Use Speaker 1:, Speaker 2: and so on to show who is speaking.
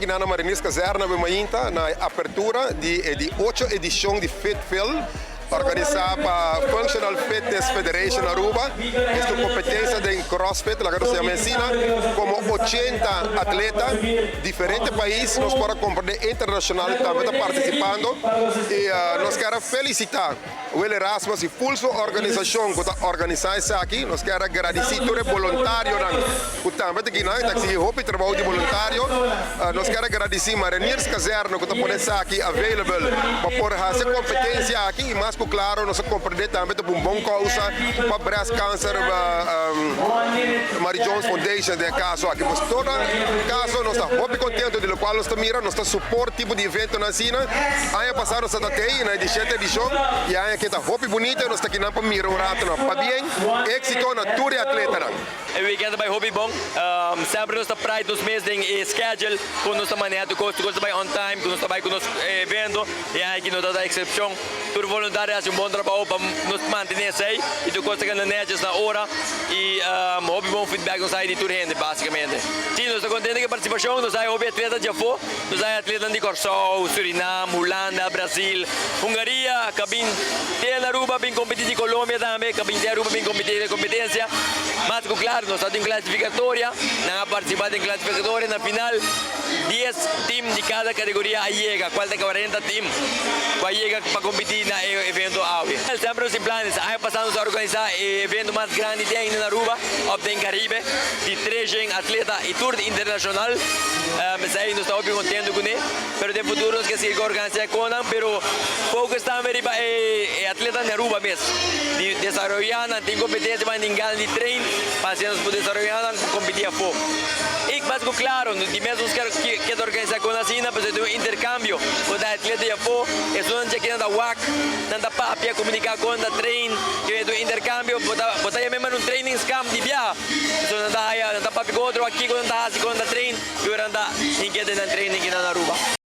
Speaker 1: aki na Mariniers Kazerne mainta na apertura di e di 8 edicion di FitVille, organisa pa Functional Fitness Federation Aruba. Esta competencia di CrossFit, laga nos yama asina, como 80 atleta, diferente pais, nos por comprende internacional tambe ta participando. Y nos kier felicita Will Erasmus y full su organisacion cu ta organisa esaki. Nos kier gradici tur e voluntarionan cu tambe ta aki, ta exigi hopi trabou di voluntario. Nos kier gradici Mariniers Kazerne cu ta pone esaki available pa por haci competencia aki y mas cu claro nos comprende tambe ta un bon causa pa breast cancer, Mary Jones Foundation den caso aki. Pues todo caso nos ta hopi contento di loke nos ta mira, nos ta support tipo di evento asina. Aña pasa nos ta na 17 edicion y aña aki ta hopi bunita, nos ta aki pa mira un rato no. Pabien, exito na tur atletanan.
Speaker 2: E weekend bay hopi bon. Semper nos ta pride nos mes den e schedule, cu nos ta maneha tur cos bay on time, cu nos ta bay cu nos evento, y aki no ta excepcion. Tur voluntario a haci un bon trabou pa nos mantene esey, y tur cos ta netjes na ora, y hopi bon feedback nos di tur hende, basicamente. Si, nos ta contento cu e participacion, nos tin hopi atleta di afo, nos tin atleta di Corsou, Surinam, Hulanda, Brasil, Hungaria, cu a bin di Aruba, bin competi di Colombia tambe, cu a bin di Aruba, bin competi den competencia. Mas claro, nos tin clasificatoria, nan a participa den clasificatoria, na final, 10 team di cada categoria a yega, cual ta 40 team, a yega pa competi na evento awe. Semper nos planes, aña pasa nos a organisa e evento mas grandi di na Aruba, of den Caribe, di 3 atleta y tour internacional. Esey nos ta contento cu ne, pero den futuro nos kier sigui organisa cu nan, pero focus tambe riba e atleta na Aruba mes. Di desaroya, tin competencia, mas ninguém di train, pa nos por desaroya, competi afo. Y mas claro, di mes nos kier kier organisa cu asina, pa tin un intercambio cu e atleta di afo, e son aki nan ta wak, nan ta papia, comunica cu nan train, cu un intercambio, bo ta mes un training camp di bia. So nan ta haya, nan ta papia cu otro aki, cu nan ta hasi, cu nan ta train, y nan ta inkieta nan training na Aruba.